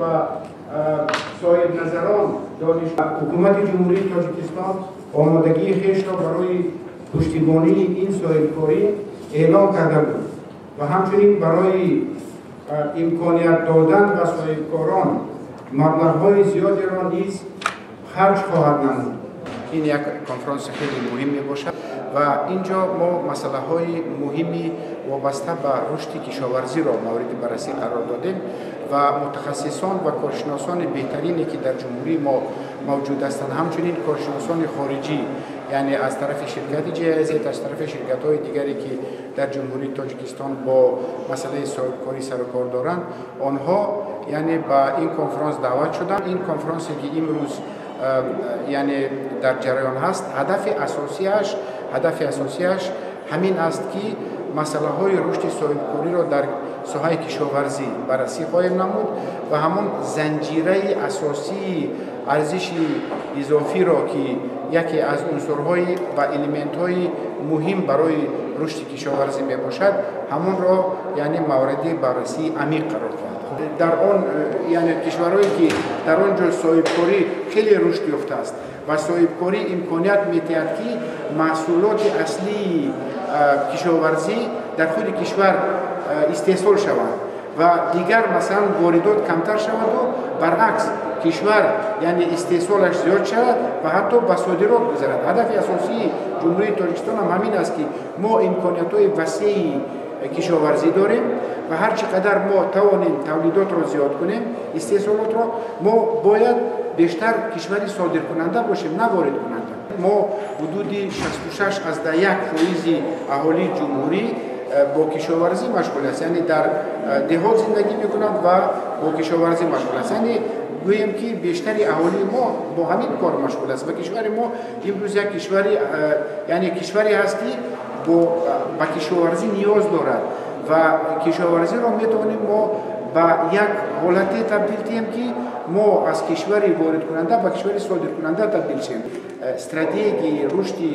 ва соҳибназарон дониш ҳукумати Ҷумҳурии Тоҷикистон омодагии хешро барои пуштибонии ин соҳибкорӣ эълон карда буд ва ҳамчунин барои имконият додан ба соҳибкорон маблағҳои зиёдеро низ харҷ хоҳад намуд. Ин як конфронси хеле муҳим мебошад ва инҷо мо масъалаҳои муҳими вобаста ба рушди кишоварзиро мавриди баррасӣ қарор додем ва мутахассисон ва коршиносони беҳтарине ки дар ҷумҳурии мо мавҷуд ҳастанд, ҳамчунин коршиносони хориҷӣ, яъне аз тарафи ширкати GIZ, аз тарафи ширкатҳои дигаре ки дар Ҷумҳурии Тоҷикистон бо масъалаи соҳибкорӣ сарукор доранд, онҳо яъне ба ин конфронс даъват шуданд. Ин конфронсе ки имрӯз яъне дар ҷараён ҳаст, ҳадафи асосиаш ҳамин аст ки масъалаҳои рушди соҳибкориро дар соҳаи кишоварзӣ баррасӣ хоҳем намуд ва ҳамон занҷираи асосии арзиши изофиро ки яке аз унсурҳои ва элементҳои муҳим барои рушди кишоварзӣ мебошад, ҳамонро яъне мавриди баррасии амиқ қарор хоҳад дод. Дар он яъне кишварҳое ки дар он ҷо соҳибкорӣ хеле рушд ёфтааст ва соҳибкорӣ имконият медиҳад ки маҳсулоти аслии кишоварзӣ дар худи кишвар истеҳсол шаванд ва дигар масалан воридот камтар шаваду баръакс кишвар яъне истеҳсолаш зиёд шавад ва ҳатто ба содирот гузарад. Ҳадафи асосии Ҷумҳурии Тоҷикистон ҳам ҳамин аст ки мо имкониятҳои васеи кишоварзӣ дорем ва ҳар чӣ қадар мо тавонем тавлидотро зиёд кунем, истеҳсолотро, мо бояд бештар кишвари содиркунанда бошем, на воридкунанда. Мо ҳудуди 66,1% аҳолии ҷумҳурӣ бо кишоварзӣ машғул аст, яъне дар деҳот зиндагӣ мекунанд ва бо кишоварзӣ машғул аст. Яъне гӯем ки бештари аҳолии мо бо ҳамин кор машғул аст ва кишвари мо имрӯз як кишвари яъне кишваре ҳаст ки ба кишоварзӣ ниёз дорад ва кишоварзиро метавонем мо ба як ҳолате табдил диҳем ки мо аз кишвари воридкунанда ба кишвари содиркунанда табдил шавем. Стратегияи рушди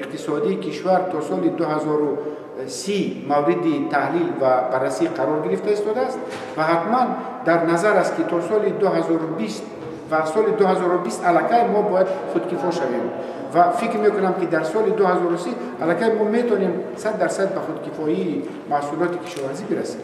иқтисодии кишвар то соли 2030 мавриди таҳлил ва баррасӣ қарор гирифта истодааст ва ҳатман дар назар аст ки то соли 2020 ва соли 2020 аллакай мо бояд худкифо шавем ва фикр мекунам ки дар соли 2030 аллакай мо метавонем 100% ба худкифоии маҳсулоти кишоварзӣ бирасем.